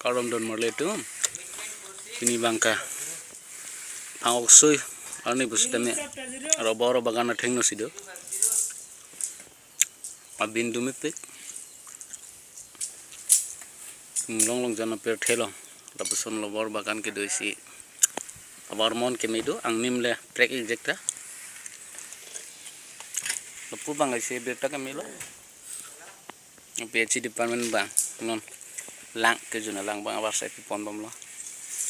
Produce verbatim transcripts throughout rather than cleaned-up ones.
Kardom don marli atum. Pini abang ke phang oksui arni pusitame rubber bagan athengno si do. Abin dumepik. Inglong Longjon apirthe along lapuson rubber bagan kedo isi. Rubber mon keme do, angnim le prek injek ta. Lapu abang isi birta kemelo. P H E department abang non lang kejun alang abang avarsai pipon bomlo.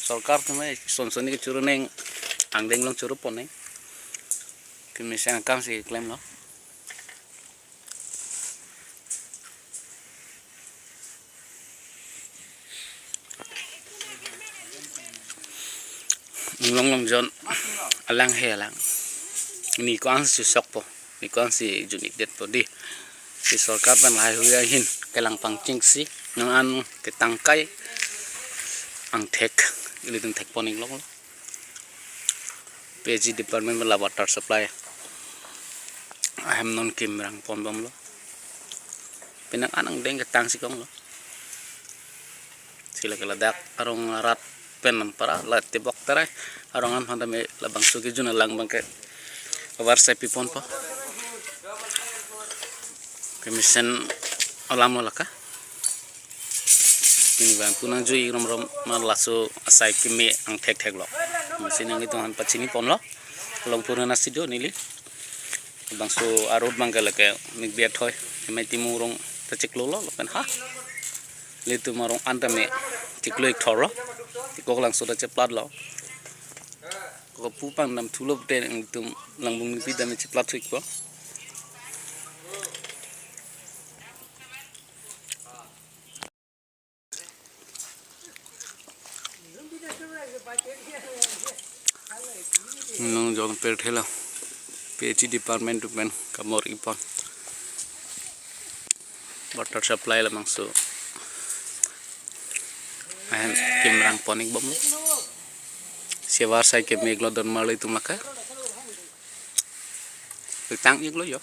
Sorkar atum sonsoni kechuru neng, angdeng along churu pon neng. Kemesen akam si klemlo. Inglong Longjon alang he alang. Ni ko-an si sokpo, ni ko-an si junik detpo di. Si sorkar pen lahai hui ahin kelang pangchengsi, non an ketangkai angthek, ilitum thekpon inglonglo. P H E department pen la water supply ahem non kimrang pon bomlo. Penang an angdeng ketang si konglo. Si lake ladak arong arat pen non para la tebok terai arong an aphan tame labangso kejun alang abang ke avarsai piponpo. Kemesen alam lo lake. Pini abang punang jui romrom ma laso asai keme angthekthek lo. Masi nanglitum aphan pachini ponlo. Longpur na si do neli. Labangso a-road abang ke lake mikbi athoi. Emai Timung arong ta chiklolo lapen ha. Ilitum arong an tame chiklo ik thorlo. Ikok langso ta cheplatlo. Kok pu pangdam thulo pute ilitum Langbung Ningpi tame cheplat thuikpo. Inglong Longjon apirthe along P H E department atum pen kamor ipon. Water supply labangso ahem kimrang pon ik bomlo. Si avarsai keme iklo don marli atum lake. Tang iklo jo.